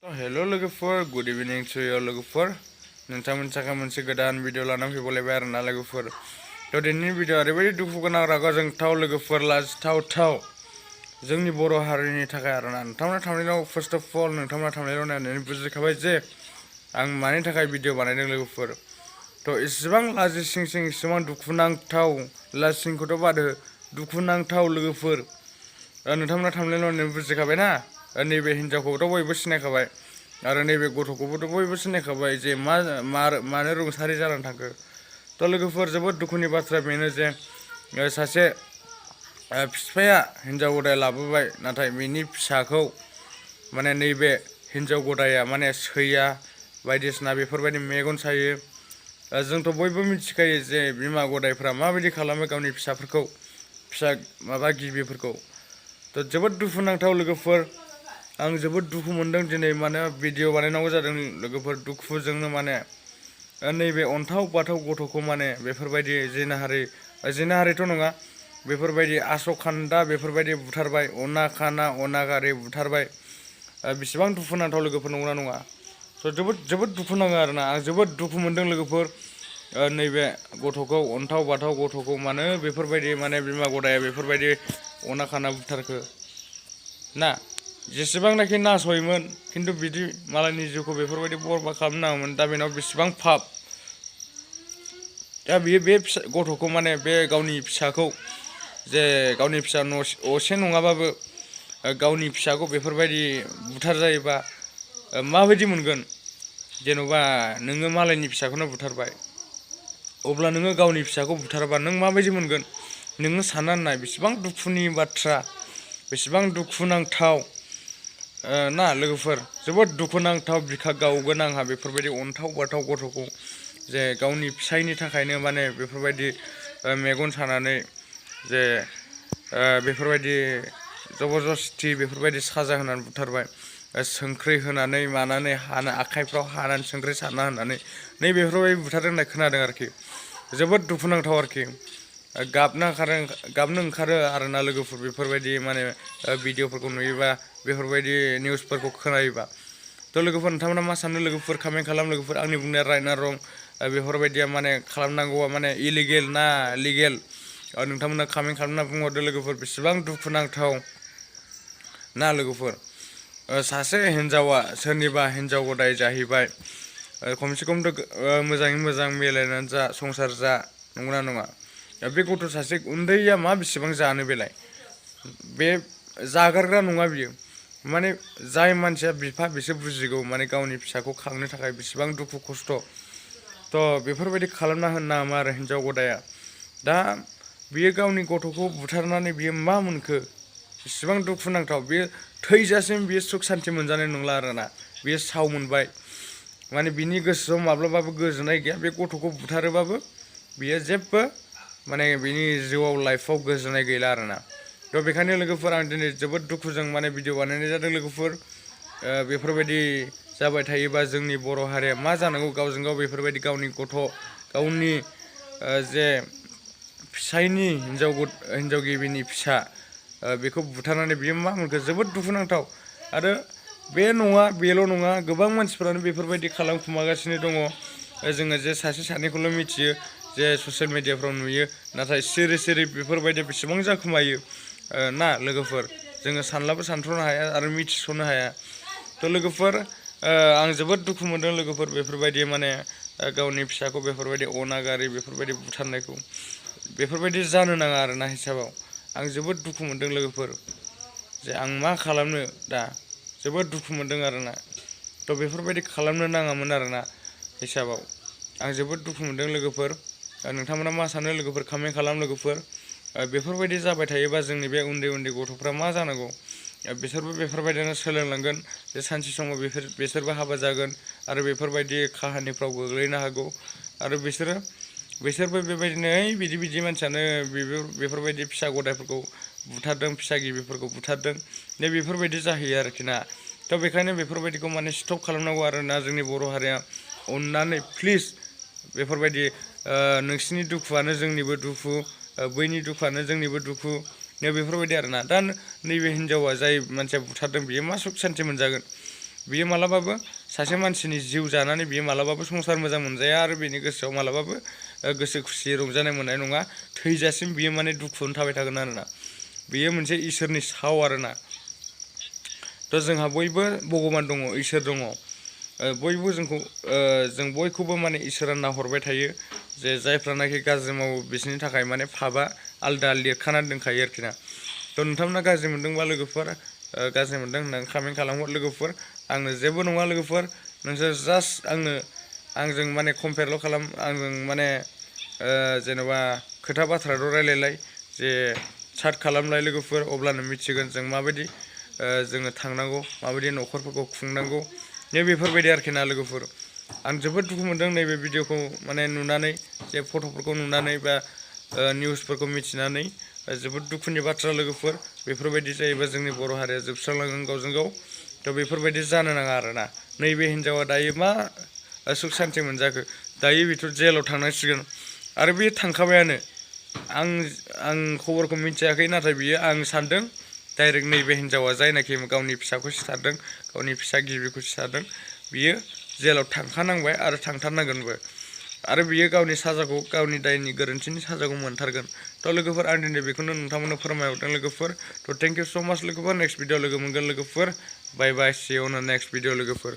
hello लोगोफोर good evening to you लोगोफोर नोंथांमोननि थाखाय मोनसे गोदान भिडिअ लानानै फैबावलायबाय आरोना लोगोफोर दिनैनि भिडिअ ओरैबायदि दुखु गोनां रागा जोंथाव लोगोफोर लाजिथावथाव जोंनि बर' हारिनि थाखाय आरोना नोंथांमोना थांनायाव फार्स्ट अफ अल नोंथांमोना थांनायाव नायनानै बुजिखाबाय जे आं मानि थाखाय भिडिअ बानायदों लोगोफोर इसेबां लाजि सिं इसेबां दुखुनांथाव लाजिसिंखौथ' बादो दुखुनांथाव लोगोफोर नोंथांमोना थांनायाव नायनानै बुजिखाबाय ना नैबे हिनजावखौथ' बयबो सिनायखाबाय आरो नैबे गथ'खौबोथ' बयबो सिनायखाबाय जे मानो रुंसारि जानानै थांखो लोगोफोर जोबोद दुखुनि बाथ्रा बेनो जे सासे बिफाया हिनजाव गदाय लाबोबाय नाथाय बिनि फिसाखौ माने नैबे हिनजाव गदाया माने सैया बायदिसिना बेफोरबायदि मेगन सायो जोंथ' बयबो मिथिखायो जे बिमा गदायफ्रा माबायदि खालामो गावनि फिसाफोरखौ फिसा माबा गिबिफोरखौ जोबोद दुखुनांथाव लोगोफोर आं जोबोद दुखु मोनदों दिनै माने भिडिअ बानायनांगौ जादों लोगोफोर दुखुजोंनो माने नैबे अन्थाव बाथाव गथ'खौ माने बेफोरबायदि जिनाहारिथ' नङा बेफोरबायदि आसखान्दा बेफोरबायदि बुथारबाय अनागारि बुथारबाय बेसेबां दुखुनांथाव लोगोफोर नंगौना नङा जोबोद दुखु नाङो आरोना आं जोबोद दुखु मोनदों लोगोफोर नैबे गथ'खौ अन्थाव बाथाव गथ'खौ मानो बेफोरबायदि माने बिमा गदाया बेफोरबायदि अना बुथारखो ना जेसेबांनाखि नासयोमोन खिन्थु बिदि मालायनि जिउखौ बेफोरबायदि बरबाद खालामनो नाङामोन दा बेनाव बेसेबां पाप दा बियो बे गथ'खौ माने बे गावनि फिसाखौ जे गावनि फिसा असे नङाबाबो गावनि फिसाखौ बेफोरबायदि बुथार जायोबा माबायदि मोनगोन जेन'बा नोङो मालायनि फिसाखौनो बुथारबाय अब्ला नोङो गावनि फिसाखौ बुथारबा नों माबायदि मोनगोन नोङो साननानै नाय बेसेबां दुखुनि बाथ्रा बेसेबां दुखुनांथाव ना लोगोफोर जोबोद दुखुनांथाव बिखा गावगोन आंहा बेफोरबायदि अन्थाव बाथाव गथ'खौ जे गावनि फिसायनि थाखायनो माने बेफोरबायदि मेगन सानानै जे बेफोरबायदि जबरदस्ति बेफोरबायदि साजा होनानै बुथारबाय संख्रि होनानै मानानै आखाइफ्राव हानानै संख्रि सारना होनानै बेफोरबायदि बुथारदों होननाय खोनादों आरोखि जोबोद दुखुनांथाव आरोखि गाबनो ओंखारो आरोना लोगोफोर बेफोरबायदि माने भिडिअफोरखौ नुयोबा बेफोरबायदि निउसफोरखौ खोनायोबा लोगोफोर नोंथांमोना मा सानो लोगोफोर कमेन्ट खालाम लोगोफोर आंनि बुंनाया राइट ना रं बेफोरबायदिया माने खालामनांगौआ माने इलिगेल ना लिगेल नोंथांमोना कमेन्ट खालामना बुंहरदो लोगोफोर बेसेबां दुखुनांथाव ना लोगोफोर सासे हिनजावा सोरनिबा हिनजाव गदाय जाहैबाय खमसे खमथ' मोजाङै मोजां मिलायनानै जा संसार जा नंगौना नङा बे गथ' सासे उन्दैया मा बेसेबां जानो बेलाय बे जागारग्रा नङा बियो माने जाय मानसिया बिफा बिसोर बुजिगौ माने गावनि फिसाखौ खांनो थाखाय बेसेबां दुखु खस्थ' बेफोरबायदि खालामना होनो नाङामोन आरो हिनजाव गदाया दा बियो गावनि गथ'खौ बुथारनानै बियो मा मोनखो बेसेबां दुखुनांथाव बियो थैजासिम बियो सुख सान्थि मोनजानाय नंला आरोना बियो साव मोनबाय माने बिनि गोसोआव माब्लाबाबो गोजोननाय गैया बे गथ'खौ बुथारोबाबो बियो जेबो माने बिनि जिउआव लाइफआव गोजोननाय गैला आरोना बेखायनो लोगोफोर आं दिनै जोबोद दुखुजों माने भिडिअ बानायनाय जादों लोगोफोर बेफोरबायदि जाबाय थायोबा जोंनि बर' हारिया मा जानांगौ गावजों गाव बेफोरबायदि गावनि गथ' गावनि जे फिसायनि हिनजाव गिबिनि फिसा बेखौ बुथारनानै बियो मा मोनखो जोबोद दुखुनांथाव आरो बेल' नङा गोबां मानसिफोरानो बेफोरबायदि खालामखुमागासिनो दङ जोङो जे सासे सानैखौल' मिथियो जे ससियेल मिडियाफ्राव नुयो नाथाय सिरि बेफोरबायदि बेसेबां जाखुमायो ना लोगोफोर जोङो सानलाबो सानथ्र'नो हाया आरो मिथिस'नो हाया लोगोफोर आं जोबोद दुखु मोनदों लोगोफोर बेफोरबायदि माने गावनि फिसाखौ बेफोरबायदि अनागारि बेफोरबायदि बुथारनायखौ बेफोरबायदि जानो नाङा आरोना हिसाबाव आं जोबोद दुखु मोनदों लोगोफोर जे आं मा खालामनो दा जोबोद दुखु मोनदों आरोना बेफोरबायदि खालामनो नाङामोन आरोना हिसाबाव आं जोबोद दुखु मोनदों लोगोफोर नोंथांमोना मा सानो लोगोफोर कमेन्ट खालाम लोगोफोर बेफोरबायदि जाबाय थायोबा जोंनि बे उन्दै गथ'फ्रा मा जानांगौ बिसोरबो बेफोरबायदिनो सोलोंलांगोन जे सानसे समाव बिसोरबो हाबा जागोन आरो बेफोरबायदि काहानिफ्राव गोग्लैनो हागौ आरो बिसोरबो बेबायदिनो बिदि मानसियानो बेफोरबायदि फिसा गदायफोरखौ बुथारदों फिसा गिबिफोरखौ बुथारदों बेफोरबायदि जाहैयो आरोखि ना बेखायनो बेफोरबायदिखौ माने स्टप खालामनांगौ आरोना जोंनि बर' हारिया अननानै प्लिज बेफोरबायदि नोंसिनि दुखुआनो जोंनिबो दुखु बैनि दुखुआनो जोंनिबो दुखु बेफोरबायदि आरोना दा नैबे हिनजावा जाय मानसिया बुथारदों बियो मा सुख सान्थि मोनजागोन बियो मालाबाबो सासे मानसिनि जिउ जानानै बियो मालाबाबो संसार मोजां मोनजाया आरो बिनि गोसोआव मालाबाबो गोसो खुसि रंजानाय मोननाय नङा थैजासिम बियो माने दुखुआवनो थाबाय थागोन आरोना बेयो मोनसे इसोरनि साव आरोना थ' जोंहा बयबो भगबान दङ इसोर दङ बयबो जों बयखौबो माने इसोरा नाहरबाय थायो जे जायफ्रानाखि गाज्रि मावो बिसोरनि थाखाय माने पापआ आलदा लिरखानानै दोनखायो आरोखि ना थ' नोंथांमोना गाज्रि मोनदोंबा लोगोफोर गाज्रि मोनदों होननानै कमेन्ट खालामहर लोगोफोर आंनो जेबो नङा लोगोफोर नोंसोर जास्ट आंजों माने कम्पेयारल' खालाम आंजों माने जेनेबा खोथा बाथ्राल' रायलायलाय जे चाट खालामलाय लोगोफोर अब्लानो मिथिगोन जों माबायदि जोङो थांनांगौ माबायदि न'खरफोरखौ खुंनांगौ बेफोरबायदि आरोखि ना लोगोफोर आं जोबोद दुखु मोनदों नैबे भिडिअखौ माने नुनानै जे फट'फोरखौ नुनानै बा निउसफोरखौ मिथिनानै जोबोद दुखुनि बाथ्रा लोगोफोर बेफोरबायदि जायोबा जोंनि बर' हारिया जोबस्रांलांगोन गावजों गाव थ' बेफोरबायदि जानो नाङा आरोना नैबे हिन्जावा दायो मा सुख सान्ति मोनजाखो दायो बेथ' जेलाव थांनांसिगोन आरो बे थांखाबायानो आं खबरखौ मिथियाखै नाथाय बियो आं सानदों डाइरेक्ट नैबे हिन्जावा जायनाखि गावनि फिसाखौ सिथारदों गावनि फिसा गिबिखौ सिथारदों बियो जेलाव थांखानांबाय आरो थांथारनांगोनबो आरो बियो गावनि साजाखौ गावनि दायनि गोरोन्थिनि साजाखौ मोनथारगोन थ' लोगोफोर आं दिनै बेखौनो नोंथांमोननो फोरमायहरदों लोगोफोर थ' थेंक इउ स' माच लोगोफोर नेक्स्ट भिडिअ लोगो मोनगोन लोगोफोर बाय बाय सि इउ अन नेक्स्ट भिडिअ लोगोफोर